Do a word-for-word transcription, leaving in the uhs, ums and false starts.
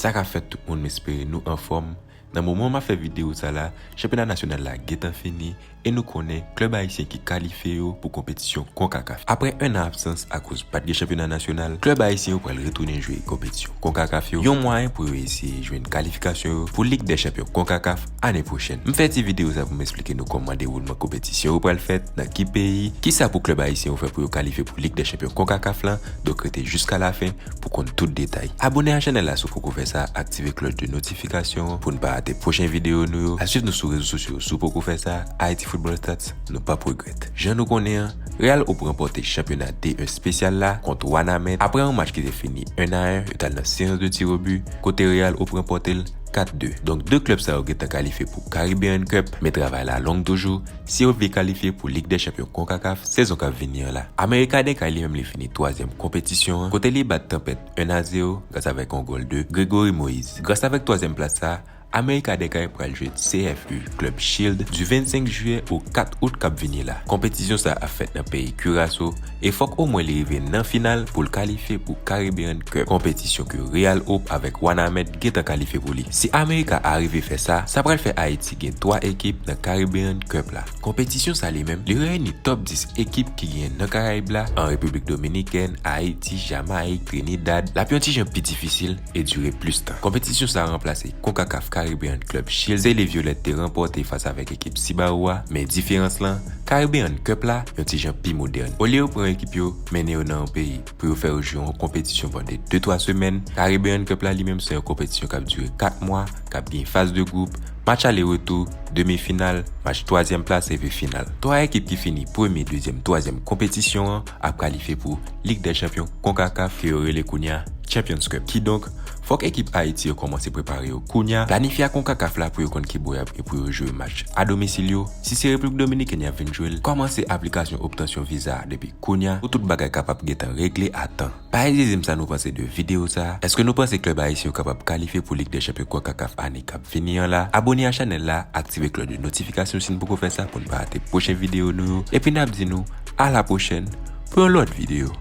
Sa k ap fèt tout moun, m espere nou anfòm. Nan moman m ap fè videyo sa la, chanpyona nasyonal la gentan fini e nou konnen klèb ayisyen ki kalifye yo pou konpetisyon konkakaf. Apre en an absans akoz pa t gen chanpyona nasyonal, klèb ayisyen yo pral retounen jwe konpetisyon konkakaf yo, yon mwayen pou yo eseye jwenn kalifikasyon yo pou Lig dè Chanpyon konkakaf ane pwochèn. M fè ti videyo sa pou m esplike nou kòman dewoulman konpetisyon yo pral fèt, nan ki peyi, kisa pou klèb ayisyen yo fè pou yo kalifye pou Lig dè Chanpyon konkakaf la, donk rete jiska lafen pou konn tout detay. Abone a chanèl la si w poko fè sa, aktive klòch de notifikasyon pou n pa rate pwochen videyo nou yo. Al swiv nou sou rezo sosyo yo si w poko fè sa, Haiti Football Stats, nou p ap regrèt. Jan nou konnen an, Real Op ranpòte chanpyona D un espesyal la kont Wanament. Apre yon match ki te fini en a en, yo t al nan seyans de tir o bi, kote Real Op ranpòte l kat de. Donk, de klèb sa yo gentan kalifye pou Caribbean Cup, men travay la long toujou si yo vle kalifye pou Lig dè Chanpyon konkakaf sezon k ap vini an la. Amerika dè Kay li menm li fini twazyèm konpetisyon an, kote li bat Tanpèt en a zewo gras avèk yon gòl de Gregory Moïse. Gras avèk twazyèm plas sa, Amerika dè Kay pral jwe C F U Club Shield du vennsenk jiyè o kat out k ap vini la. Konpetisyon sa ap fèt nan peyi Kiraso e fòk omwen li rive nan final pou l kalifye pou Caribbean Cup, konpetisyon ke Real Op avèk Wanament gentan kalifye pou li. Si Amerika arive fè sa, sa pral fè Ayiti gen twa ekip nan Caribbean Cup la. Konpetisyon sa li menm, li reyini top dis ekip ki genyen nan Karayib la, an Repiblik Dominikèn, Ayiti, Jamayik, Trinidad. L ap yon ti jan pi difisil e dire plis tan. Konpetisyon sa ranplase konkakaf Caribbean Club Shield, se li Vyolèt te ranpòte fas avèk ekip Sibawou a, men diferans lan, Caribbean Cup la, yon ti jan pi modèn. Olye yo pran ekip yo, mennen yo nan yon peyi, pou yo fè yo jwe yon konpetisyon pandan de twa semèn, Caribbean Cup la li menm se yon konpetisyon k ap dire kat mwa, k ap gen faz de gwoup, match ale retou, demi final, match twazyèm plas epi final. Twa ekip ki fini premye, dezyèm, twazyèm konpetisyon an ap kalifye pou Lig dè Chanpyon konkakaf ke yo rele kounye a Champions Cup. Kidonk, fòk ekip Ayiti yo kòmanse prepare yo kounye a, planifye a konkakaf la pou yo konn kibò y ap ye pou yo jwe match a domisil yo. Si se Repiblik Dominikèn y ap vin jwe l, kòmanse aplikasyon obtansyon viza a depi kounye a pou tout bagay kapab gentan regle a tan. Pa ezeze m sa nou panse de videyo sa a. Èske nou panse klèb ayisyen yo kapab kalifye pou Lig dè Chanpyon konkakaf ane k ap vini an la? Abone a chanèl la, aktive klòch de notifikasyon si n poko fè sa pou n pa rate pwochen videyo nou yo. Epi n ap di nou a la pwochèn pou yon lòt videyo.